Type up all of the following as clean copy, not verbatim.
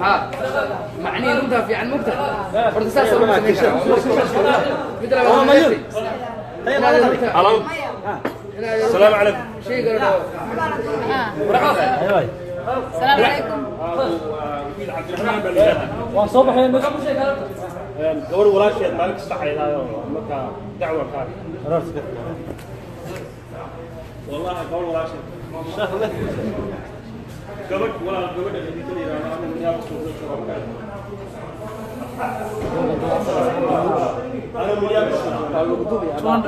ها معني runta fiican mugta horta saas oo sameyn karaa mid labaad Halo. السلام عليكم. shayga la ايوه. السلام عليكم. wiil Cabdiraxmaan baa la yidhaahdaa. Waan soo baxay meesha. Gabadh walaasheed maalin kasta caydaayo marka dacwa ka والله gabadh walaasheed gabadh walaal gabadha idinka la yidhaahdo anigu Minneapolis ku joogo. Anigu Minneapolis ku joogo.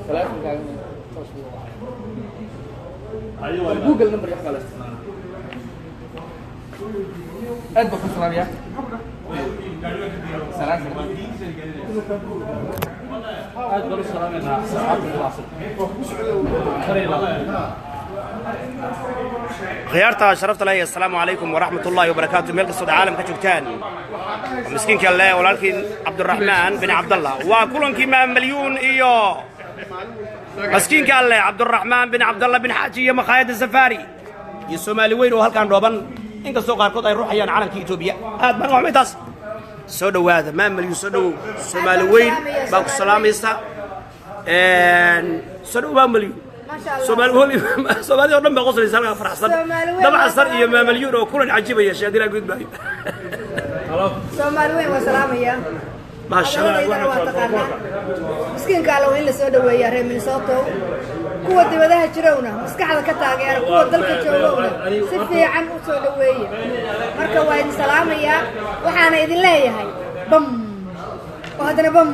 Teleefonkaaga toos buu wacay. Ayuu waa. Google number wax baa la isticmaalaa. Aad baan ku salaamayaa. Salaam. Aad baan u salaamaynaa asxaabta kulaasay. Khiyaarta sharafta leh, assalaamu calaykum waraxmat ullaahi wabarakaatu. Meel kastood caalamka joogtaan, waa miskiinka leh walaalkiin Cabduraxmaan bin Cabdallah. Waa kulankii Maamalyuun iyo maskiinka alleh Cabduraxmaan bin Cabdallah bin Xaaji iyo makhaayadda Safaari iyo Soomaali weyn oo halkaan dhooban, inkastoo qaarkood ay ruuxayaan calanka Etoobiya. Aad baan waxmay taas. Soo dhowaada Maamalyuun, soo dhowow. Soomaali weyn baa ku salaamaysa. Soo dhowow Maamalyuun. ما شاء الله. Soomaali Soomaalida oo dhan baa qoslaysa halkaa faraxsan. Soomaali weyn. Dabcan iyo Maamalyuun oo kulan cajiibaya shaadilaa gudbaayo. Soomaali weyn waa salaamaya. Maasha Allah. Hadalladeydana waa taqaanaa. Miskiinka alla waa in la soo dhaweeyaa. Reer Minnesota kuwa dibadaha jirowna maskaxda ka taageera, kuwa dalka joogowna si fiican u soo dhaweeya. Marka waa idin salaamayaa, waxaana idin leeyahay bam oo haddana bam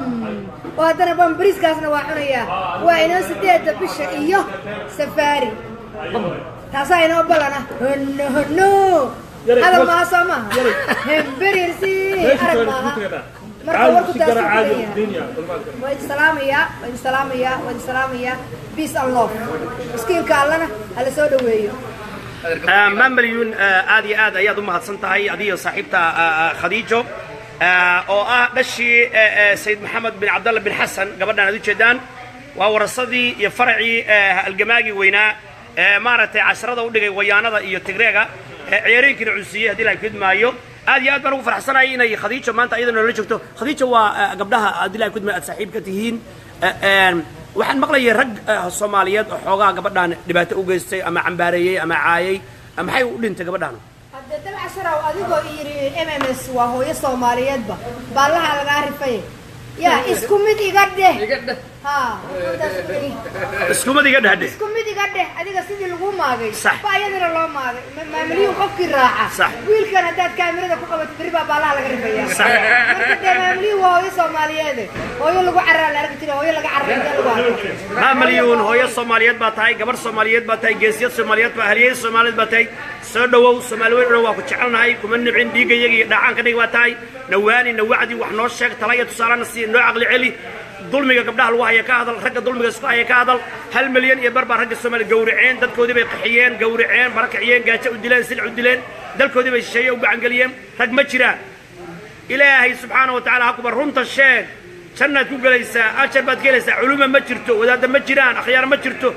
oo haddana bam. Bariiskaasna waa cunayaa. Waa inoo 8-da bisha iyo Safaari, taasaa inoo balana. Honno honno hadal maaha, soo maaha hemberirsi arag maaha. Marka warku taasuu ku leeyahay. Waa idin salaamayaa, waa idin salaamayaa, waa idin salaamayaa. Peace and love. Miskiinka allana hala soo dhaweeyo. Maamalyuun, aad iyo aad ayaad u mahadsan tahay adiyo saaxiibta Khadiijo oo ah dhashii Sayid Maxamed bin Cabdalla bin Xasan. Gabadhan aad ujeedaan waa warasadii iyo faracii algamaagii weynaa ee maaragtay casharada u dhigay wayaanada iyo Tigreega ciyaareenkiina cunsiiyey haddii la kudmaayo. Aad iyo aad baan ugu faraxsanahay inay Khadiijo maanta iyada noola joogto. Khadiijo waa gabdhaha haddii la kudmaayo aad saaxiib ka tihiin. Waxaan maqlayay rag Soomaaliyeed oo xoogaa gabadhan dhibaato u geystay ama cambaareeyey ama caayay. Maxay u dhintay gabadhan? Hadde dabcasharow, adigoo yidhi MMS waa hooyo Soomaaliyeedba baallaha lagaa rifay, yaa isku mid iga dheh. Iga dheh. Ha, intaas weeye. Isku mid iga dheh. Isku mid iga dheh. Adiga sidii lagu maagay Sax. ba iyadana loo maagay. Maamalyuun qofkii raaca Sax. wiilkan haddaad kaamirada ku qabato berri baa baallaha laga rifaya. Sax. Marka dee Maamalyuun waa hooyo Soomaaliyeede. Hooyo lagu carraa la arki jiray, hooyo laga carray intee lagu arko? Maamalyuun, hooyo Soomaaliyeed baa tahay, gabar Soomaaliyeed baa tahay, geesiyad Soomaaliyeed baa, halyeey Soomaaliyeed baa tahay. Soo dhowow. Soomaali weyn oo dhan waa ku jecelnahay, kuma nibcin. Dhiigga iyaga iyo dhacaanka dhig baa tahay. Nawaani, nawacdi, wax noo sheeg, tala iyo tusaalena sii, noo caqli celi. Dulmiga gabdhaha lagu haya ka hadal, ragga dulmiga isku haya ka hadal. 1.5 milyan baa ragga Soomaali gowraceen, dadkoodii bay qaxiyeen, gowraceen, barakiciyeen, gaajo u dileen, silc u dileen, dalkoodii bay shisheeye u gacangeliyeen. Rag ma jiraan. Ilaahay subxaana wa tacaala ha kuba runta sheeg, jannaad ku gelaysaa, ajar baad ka helaysaa. Culuma ma jirto, wadaadda ma jiraan, akhyaar ma jirto,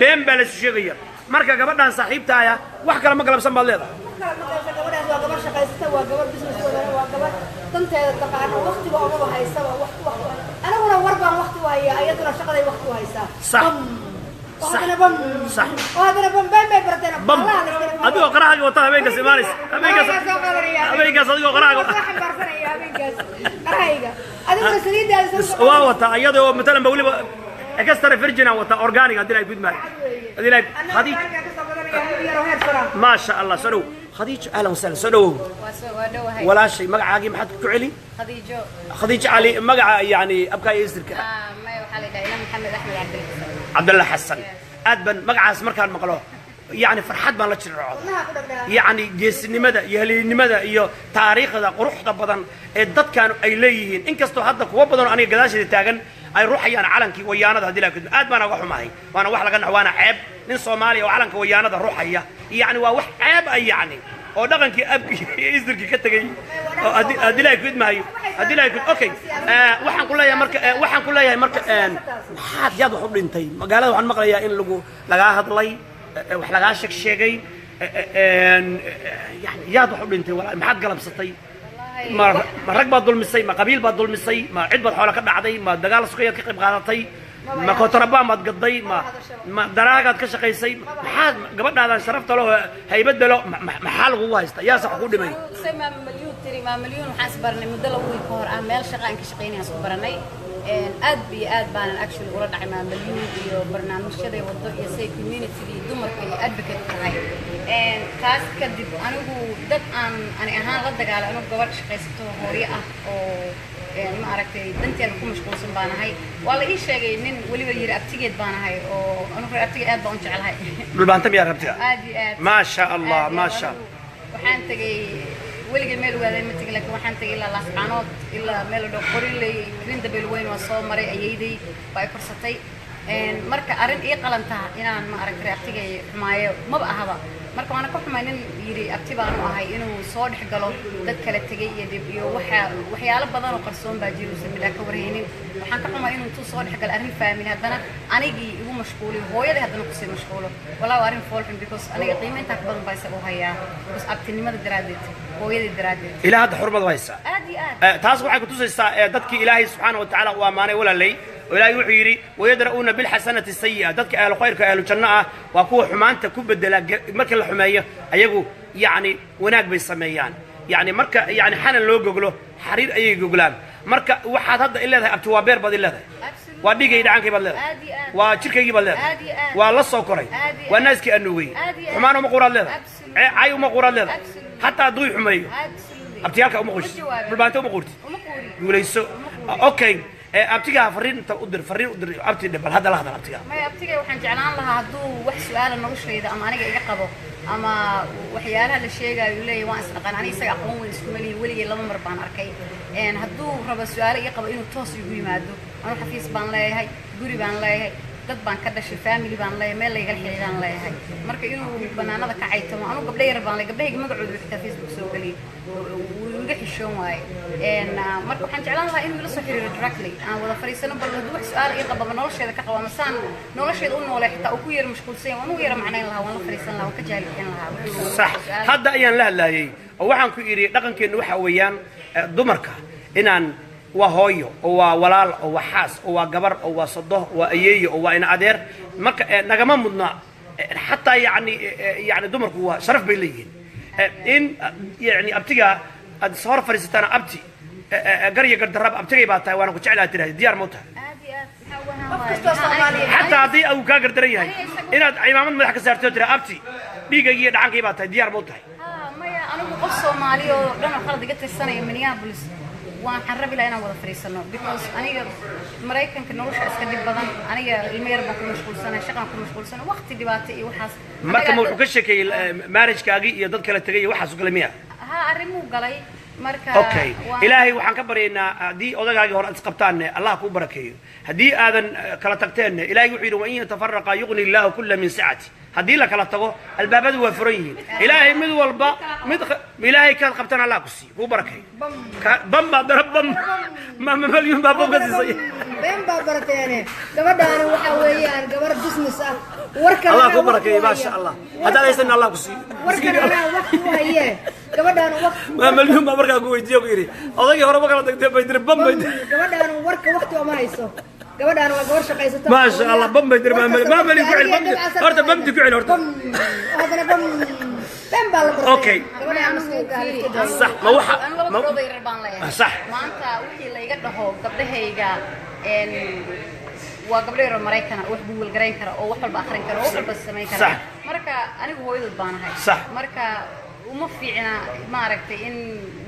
been baa laysu sheegaya. Marka gabadhan saaxiibtaaya wax kale ma galabsan baad leedahay? Kala maqlaysa. Gabadhaas waa gabar shaqaysata, waa gabar business wadana, waa gabar danteeda taqaano, waqtiga omaba haysaba. Wax wax aniguna war baan waqti u hayaa, iyaduna shaqaday waqti u haysaa. Sax. Bam oo haddana bam Sax. oo haddana bam. Been bay barteen. Bam. Allaha la iskala. Adigoo qarahaaga wata habeenkaas imaanaysa, habeenkaas. Qarahaygaa soo qaadanaya. Habeenkaas adigoo qarahaaga Waa soo xambaarsanaya habeenkaas qarahayga, adiguna saliidaada soo. Waa wataa iyadoo matalan ba weliba extra virgin aan wataa, organic haddii la gudmaayo, haddii la Annaga Khadiij qarahaygaa ka soo badanaya hilib yaroo heer sara. Maasha Allah. Soo dhow Khadiij, ahlan wasahlan, soo dhowow. Waa soo waa dhowahay. Walaashay, magacaagii maxaad ku celi? Khadiijo. Khadiij Cali, magaca yani abkaa iyo isirka? Ah, may, waxaa la yidhaha ina Maxamed Axmed Cabdilxasan. Cabdalla Xasan. Aad baan magacaas markaan maqlo yani farxad baan la jircooda. Wadnaha ku dhagdhagaa. Yacni geesinimada iyo halyeynimada iyo taariikhda quruxda badan ee dadkan ay leeyihiin, inkastoo hadda kuwa badan oo aniga gadaasheeda taagan ay ruuxayaan calankii wayaanada haddii la kudmo. Aad baan uga xumahay, waana wax laga nax, waana ceeb nin Soomaaliya oo calanka wayaanada ruuxaya. Yacni waa wax ceeb ah yacni. oo dhaqankii abkii iyo isdirkii ka tegey oo haddii ilaahay ku idmaayo, haddii ilaahay ku okay. Waxaan ku leeyahay marka, waxaan ku leeyahay marka, maxaad yaad wax u dhintay magaalada? Waxaan maqlayaa in lagu lagaa hadlay, wax lagaa sheeg sheegay. Yani yaad wax u dhintay walaal? Maxaad galabsatay? Ma rag baad dulmisay? Ma qabiil baad dulmisay? Ma cid baad xoola ka dhacday? Ma dagaal sukayaad ka qayb qaadatay? Ma kontrabaan baad gadday? Ma daraagaad ka shaqaysay? Maxaad gabadhaadan sharafta leh oo haybadda leh maxaa lagugu haystaa? Yaase wax ku dhimay? Say Maama Malyuun tiri, Maama Malyuun waxaan isbaranay muddo 2 wiil ka hor ah, meel shaqa aan ka shaqaynayaan isku baranay. Aad iyo aad baanan actually ula dhacay Maama Malyuun iyo barnaamijyaday wado iyo say community iyo dumarka iyo advocate tahay. Taas kadib anigu dad aan ani ahaan la dagaalay, anigu gabadh shaqaysato, hooyo ah oo ma aragtay danteeda ku mashquulsan baan ahay. Waa la ii sheegay nin weliba yiri abtigeed baan ahay, oo anigu reer abtigeed aad baan u jeclahay. Dhulbaanta miyaa rabtiga? Aad iyo aad. Maasha Allah. Aad iyo aad. Maasha. Anigu waxaan tegay, weligay meel ogaadeen ma tegin, laakiin waxaan tegay ilaa Laascaanood, ilaa meel la dhaho Qoriley, Grindabel weyn waa soo maray, ayeeyday baa i korsatay. Marka arrin ii qalantaha inaan ma aragtay reer abtigay xumaayo maba ahaba. Marka waana ka xumay nin yidhi abti baanu ahay inuu soo dhex galo dad kala tegay iyo dhib iyo waxa waxyaalo badan oo qarsoon baa jira uusan midhaa ka warhaynin. Waxaan ka xumay inuu intuu soo dhex galo arrin family, haddana anigii igu mashquuliyo, hooyadii haddana kusii mashquulo. Walaa waa arrin foolxun, because aniga qiimo intaa ka badan baa isaga u hayaa, because abtinimada daraaddeed, hooyadii daraaddeed. Ilaa hadda xurmad haysaa. Aad iyo aad. Taas waxay kutusaysaa dadkii Ilaahay subxaana wa tacaala uu ammaanay, walaalay, oo Ilaahay wuxuu yidhi: "Wayadra'uuna bilxasanati sayi'a." Dadka ahlu khayrka, ahlu janno ah, waa kuwa xumaanta ku bedela. Marka la xumeeyo ayagu yacni wanaag bay sameeyaan. Yacni marka yacni xanan loo goglo, xariir ayay goglaan. Marka waxaad hadda i leedahay abti waa beer baad i leedahay. Absolutely. Waa dhiigay dhacankay baad leedahay. Aad iyo aad. Waa jirkaygii baad leedahay. Aad iyo aad. Waa la soo koray. Aad iyo Waa aad. naaskii anuugay. Aad iyo aad. Xumaan uma quraad leedahay. Absolutely. Cay uma quraad leedahay. Absolutely. Xataa hadduu i xumeeyo. Absolutely. Abtiyaalka uma Ma qushid? jawaabin. Dhulbaanta uma quurtid? Uma quuri. Guulayso. Okay, abtigaa fariin inta u dir, fariin u dir abti dhe, bal hadda la hadal abtigaa. Maya, abtigay waxaan jeclaan lahaa hadduu wax su-aala noloshayda ama aniga iga qabo ama waxyaalaha la sheegaayo uu leeyahay waan isdhaqan, aniga isaga aqoon weyn iskuma lihi, weligay laba mar baan arkay. Hadduu rabo su-aalo iga qabo inuu toos igu yimaado. Anu xafiis baan leeyahay, guri baan leeyahay, dad baan ka dhashay, family baan leeyahay, meel laygala xiriiraan leeyahay. Marka inuu banaanada ka caytamo, anu gabdho yar baan leeyahay, gabdhahayga magacooda xitaa Facebook soo geliyay, wuu iga xishoon waaye. Marka waxaan jeclaan lahaa inuu ila soo xiriiro directly, aan wada fadhiisano. Bal hadduu wax su-aal ii qabo ama nolosheeda ka qabo ama saan nolosheeda u noolay xitaa uu ku yara mashquulsan yahay, waan ugu yara macnayn lahaa, waan la fadhiisan lahaa, waan ka jaahil bixin lahaa. Sax. Hadda ayaan la hadlaayey oo waxaan ku idhi dhaqankeennu waxa weeyaan, dumarka inaan waa hooyo oo waa walaal oo waa xaas oo waa gabar oo waa sodoh, waa ayeeyo oo waa ina adeer. Marka nagama mudna xataa yani yani dumarku waa sharaf bay leeyihiin. In yani abtiga aad is hor fadhiisataan, abti gar iyo gardarraba abtigay baa tahay, waana ku jeclaa tidhahda, diyaar ma u tahay? Aad iyo aad. Maxaa uga Qof kastoo Soomaaliyeed. Xataa haddii uu kaa gardaran yahay, inaad cimaamad madax ka saartay oo tira abti dhiiggaygi iyo dhacankay baa tahay, diyaar ma u tahay? Haa, maya, anigu qof Soomaali oo dhan oo khalad iga tirsanaya Minneapolis waxaan rabi lahaa inaan wada fadhiisano, because aniga Maraykanka nolosha iska dhib badan, aniga ilmo yar baan ku mashquulsanay, shaqaan ku mashquulsanay, waqti dhibaato iyo waxaas. Marka ma wuxuu ka sheekeeyey marriage-kaagii iyo dad kala tegay iyo waxaas oo kale miya? Haa, arrimuu galay marka. Okay. Ilaahay waxaan ka baryaynaa haddii odagaagii hore aad isqabtaanne, Allah kuu barakeeyo. Haddii aadan kala tagteenne, Ilaahay wuxuu yidhi: "Wain yatafaraqa yuqni illaahu kulla min sacati." Haddii la kala tago, albaabadu waa furan yihiin. Ilaahay mid walba mid ilaahay kaad qabtaan Allah ku siiyo, kuu barakeeyo. Bam baa dara bam, ma malyuun baa bam ka siisay. Been baa barateene. Gabadhaani waxaa weeyaan gabar business ah. Warkan Allah anaa kuu waqti barakeeyo. u haya. Maasha Allah. Haddaad haysan, Allah ku siiyo. Warkan anaa waqti u haye, gabadhaani waqti Ma malyuun baa markaa ku weydiiye, ku yidhi odagii hore ma kala tagteen? Bay tiri bam bay tiri. Gabadhaani warka waqti uma hayso. Gabadhaani waa gabar shaqaysata. Maasha Allah, bam bay tiri. Ma malin ku cel bam, horta bamti ku cel horta. Bam, haddana bam, been baa la bartay. Okay. Gabadhaan miskiinka ah, iska daa. Sax ma waxa Anu laba gabdhood oo yaryar baan leeyahay. Sax. Maanta wixii layga dhaho gabdhahayga waa gabdho yar oo Maraykana, wax google garayn kara oo wax walba akhrin kara oo wax walba samayn kara. Sax. Marka anigu hooyadood baan ahay. Sax. Marka uma fiicna maaragtay in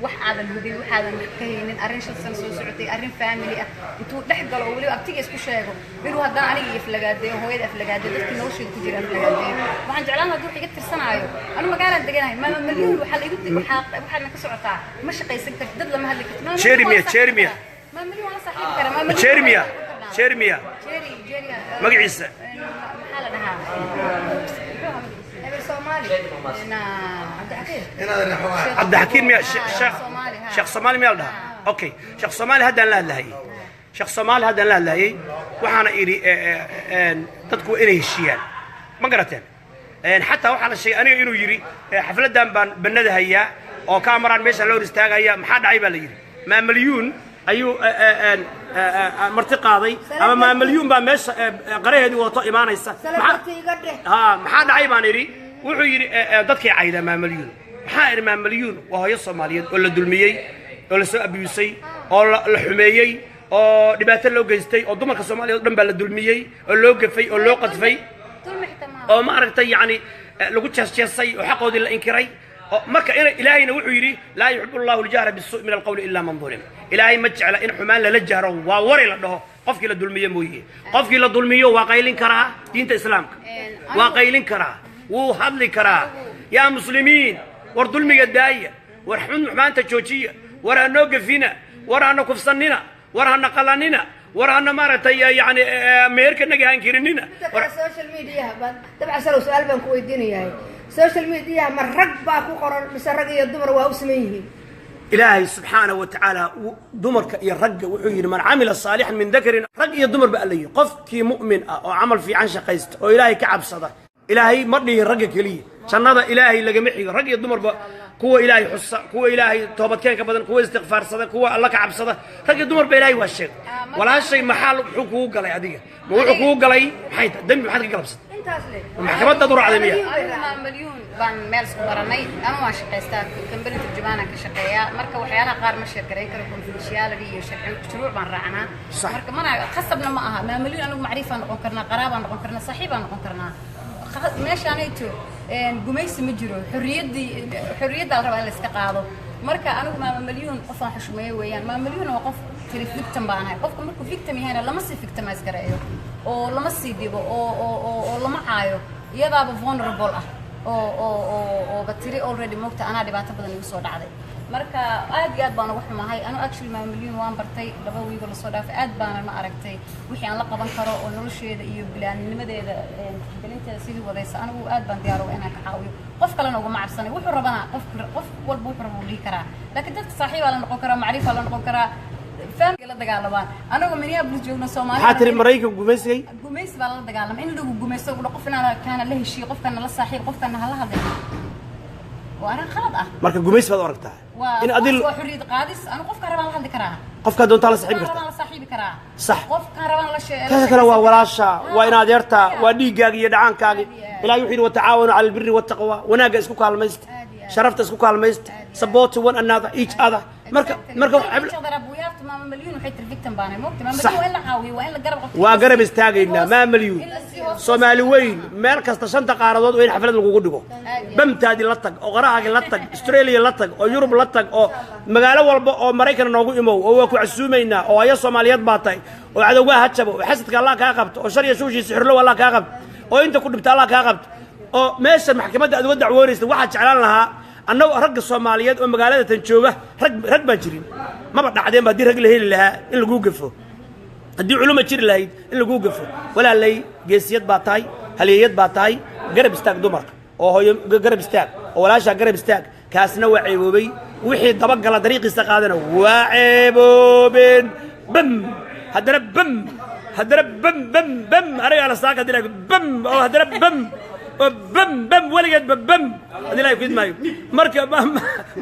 wax aadan hubin, wax aadan wax ka haynin, arrin 5 sano soo socotay, arrin family ah intuu dhex galo oo weliba abtiga isku sheego, inuu haddana aniga iyo aflagaadeeyo, hooyada aflagaadeeyo, dadkii nolosheeda ku jira aflagaadeeyo. Waxaan jeclaan lahaa hadduu wax iga tirsanaayo, anu magaalaan deganahay, Maama Malyuun waxaa la igu waxaa waxaadna ka socotaa ma shaqaysan kartid, dad lama hadli kartid. Maama Malyuun Jeremy, waa la saaxiibi Jeremy. karaa. Maama Malyuun waa la saaxiibi karaa. Maama Malyuun Jeremia. waa la saaxiibi karnaa. Jeremia. Jerry, Jerry. Magaciisa? Maxaa la dhahaa? Muxuu ahaa magaciisa? Hebel Soomaali. Soomaali. Cabdixakiim. Cabdixakiim miya? Sheekh Soomaali, ha. Sheekh Soomaali miyaa la dhahaa? Okay, Sheekh Soomaali haddaan la hadlahayay, Sheekh Soomaali haddaan la hadlahayay, waxaana idhi dadku waa inay heshiiyaan, ma garateen? Xataa waxaa la sheegay aniga inuu yidhi xafladdan baan bannada hayaa oo kaamaraan meesha loo hor istaagaya. Maxaa dhacay baa la yidhi? Maamalyuun ayuu marti qaaday ama maamalyuun baa meesha qaraheedii wadato imaanaysa. Celebrity iga dheh. Ha, maxaa dhacay baan idhi. Wuxuu yidhi dadkay caydaa maamalyuun. Maxaa idhi? Maamalyuun waa hooyo Soomaaliyeed oo la dulmiyey oo la soo abiyusay oo la xumeeyey oo dhibaato loo geystay, oo dumarka Soomaaliyeed oo dhan baa la dulmiyey oo loo gafay oo loo qadfay Dulmi xitaa maaha. oo ma aragtay, yacni lagu jeesjeesay oo xaqoodii la inkiray. Oo marka ina Ilaahayna wuxuu yidhi: "Laa yuxibu Allahu aljahra bisu'i min alqawli ilaa man dulim." Ilaahay ma jecla in xumaan lala jahro, waa wari la dhaho, qofkii la dulmiyo mooye. Qofkii la dulmiyo waa qaylin karaa, diinta Islaamka waa qaylin karaa, wuu hadli karaa. Yaa muslimiin, war dulmiga daaya, war xun xumaanta joojiya, war ha noo gafina, war hana kufsanina, war hana qalanina, war hana maaragtay yani meherkanaga hankirinina. Midda kale, social mediaha baan dabcan salow su-aal baan ku weydiinayahay. Social mediaha ma rag baa ku qoran mise rag iyo dumar waa u siman yihiin? Ilaahay subxaanahu wa tacaala dumarka iyo ragga wuxuu yidhi: "Man camila saalixan min dakarin", rag iyo dumar ba alla yidhi. Qofkii mu'min ah oo camal fiican shaqaysta oo Ilaahay ka cabsada, Ilaahay ma dhihin ragga keliya. Jannada Ilaahay lagama xigo rag iyo dumarba. Kuwa Ilaahay xusa, kuwa Ilaahay toobadkeenka badan, kuwa istikfaarsada, kuwa Alla ka cabsada, rag iyo dumarba Ilaahay waa sheegay. Walaashay, maxaa muxuu kugu galay adiga? Ma wuxuu kugu galay maxay tahay? Dembi maxaad ka galabsatay? Intaas le. Maxkamadaad u raacday miya? Anigu maamalyuun baan meel isku baranay ama waan shaqaystaa, kambani turjumaanaan ka shaqeeyaa. Marka waxyaalaha qaar ma share garayn karo, confidentiality iyo sharci shuruuc baan raacanaa. Marka mana khasabna ma aha maamalyuun. Anigu macriifaan noqon karnaa, qaraabaan noqon karnaa, saaxiibaan noqon karnaa. Meeshaanayto gumaysi ma jiro, xorriyaddii xorriyaddaa la rabaa in la iska qaado. Marka anigu maama malyuun qofaan xushmeeyo weeyaan. Maama malyuun waa qof tiri victim baan ahay. Qofka markuu victim yahayna lama sii victimize gareeyo oo lama sii dhibo oo lama caayo. Iyadaaba vulnerable ah oo batiri already moogta anaa dhibaato badan igu soo dhacday. Marka aad iyo aad baan uga xumahay. Anu actually maama malyuun waan bartay 2 wiigoo lasoo dhaafay. Aad baanan ma aragtay wixii aan la qaban karo oo nolosheeda iyo bilaaninimadeeda tixgelinteeda sidii wadaysa. Anigu aad baan diyaar uga inaan ka caawiyo. Qof kalena ugama cabsanay. Wuxuu rabana qof walba wuxuu raba uu dhihi karaa, laakiin dadka saaxiibaa la noqon karaa, macriifaa la noqon karaa, family la dagaalamaan. Anagoo Minneapolis joogno Soomaali Maxaa tiri? Maraykan gumaysigay? Gumaysi baa lala dagaalamay. In lagu gumaysto ugu qof inaan kaana la heshiiyo, qofkana la saaxiib, qofkana hala hadlay, waa arrin khalad ah. Marka gumaysi baad u aragtaa? Waa in adil waa xorriyad qaadis. Anu qofka rabaan la hadli karaa. Qofkaa doontaa la saaxiibi qofkaan kartaa. Rabaan la saaxiibi karaa. Qofkaan rabaan la shee Kaasa kale waa walaasha, waa in adeerta, waa dhiiggaaga iyo dhacaankaagi. Ilahay wuxuu yidhi: "Watacaawanu cala albiri waltaqwa." Wanaagga isku kaalmaysta, sharafta isku kaalmaysta, support one another, each other. Marka maama malyuun waxay tiri victim baanay moogta. Maama Sax. malyuun waa in la caawiyo, waa in la garab qabto. Waa garab istaagaynaa maa malyuun. In la sii hoos Soomaali weyn meel kasta, shanta qaaradood, waa in xaflad lagugu dhigo. Bamtaadii la tag oo qarahaagii la tag, Australia la tag oo Yurub la tag oo magaalo walba oo Maraykan noogu imow oo waa ku casuumaynaa. Oo haya Soomaaliyeed baa tahay oo cadowgaha ha jabo oo xasadka Allah kaa qabto oo shar iyo shuushii sixirlow Allah kaa qabto oo inta ku dhibta Allah kaa qabto. Oo meesha maxkamadda aad uga dacwoonaysa, waxaa jeclaan lahaa annagu ragga Soomaaliyeed oo magaalada tan jooga, rag baan jirin, maba dhacdeenba haddii rag la heli lahaa in laguu gafo, haddii culuma jiri lahayd in laguu gafo. Walaalay, geesiyad baa tahay, halyeeyad baa tahay. Garab istaag dumarka oo hooyo garab istaag oo walaashaa garab istaag. Kaasna waa ceeboobay, wixii dabagala dariiqiisa qaadana waa ceeboobeen. Bam, haddana bam, haddana bam bam bam. Anigaa la saaka hadii bam oo haddana bam oo bam bam, weligeedba bam hadii Ilahay ku idmaayo. Marka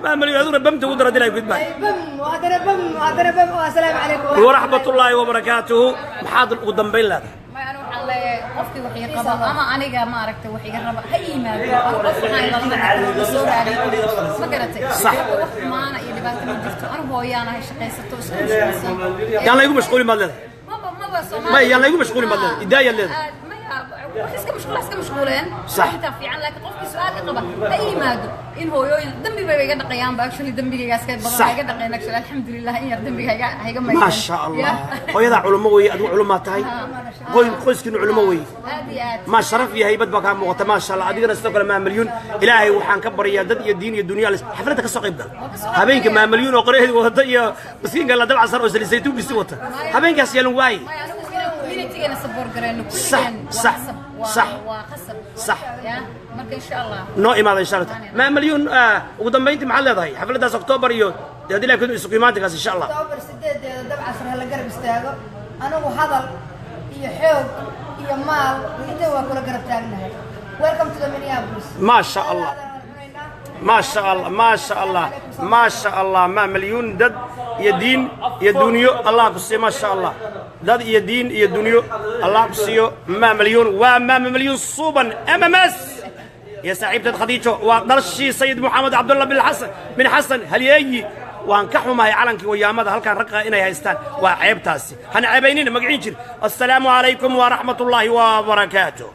maamaliyo aduguna bamta ugu daro hadii Ilahay ku idmaayo. Bam, haddana bam, haddana bam. Assalaamu calaykum. Waraxmat ullaahi wabarakaatuhu. Maxaad ugu dambayn leedahay? May, anu waxaan leeyahay qofkii wax iga qaba ama aniga maaragtay wax iga raba ha yimaado. Anu qof waxaan ilaalin la soo raadiyo, ma garatay? Sax. Wax xumaana iyo dhibaato ma jirto. Anu hooyaanahay, shaqaysato, isku mashquulsan. Yaan laygu mashquulin baad leedahay? Maba Soomaali. May, yaan laygu mashquulin baad leedahay, idaayaad leedahay. Maya, wax iska mashquul iska mashquuleen. Intaa fiican, laakiin qofkii su-aal ka qaba ha yimaado. In hooyooyin dambi bay iga dhaqayaanba actually, dembigaygaas ka badan iga dhaqeen actually, alxamdulilah, in yar dembiga iga maydeen. Maasha Allah, hooyadaa culummo weeye, adigu culummaa tahay, qoyskiinu culummo weeye. Aad iyo aad. Ma sharaf iyo haybad baa kaa muuqata, maasha Allah. Adigana sidoo kale maamalyuun, Ilaahay waxaan ka baryaa dad iyo diin iyo dunya. Xafladda ka soo qayb gal habeenka maamalyuun oo qoraheedi wadata iyo miskiinka la dabcasar oo salisaytuunkiisi wata habeenkaas yeelan waaye. Maya, anigu inaan communitygeena support gareyno Sax, kulligeen waa sax, qasab, waa sax. waa qasab. Sax. Ya. Marka insha Allah. Noo imaada insha Allah. Maa Malyuun, ugu dambayntii maxaad leedahay xafladdaas October iyo dee haddii laakiin isugu imaantinkaas insha Allah? October 8-deeda Dabcasar hala garab istaago. Anigu hadal iyo xoog iyo maal inta waa kula garab taagnahay. Welcome to the Minneapolis. ما شاء الله. ما شاء الله، ما شاء الله، ما شاء الله. ما مليون، dad iyo diin iyo dunyo Allah ku siiyo. Ma sha Allah, dad iyo diin iyo dunyo Allah ku siiyo. Ma Malyuun waa Maama Malyuun Suuban MMS iyo saaxiibteed Khadiijo, waa dhalshii Sayid Moxamed Cabdullah bin Xasan bin Xasan halyeeyi. Waan ka xumahay calankii wayaamada halkan ragga inay haystaan, waa ceebtaasi. Hana ceebaynina magaciin jir. Assalaamu calaykum waraxmat ullaahi wabarakaatu.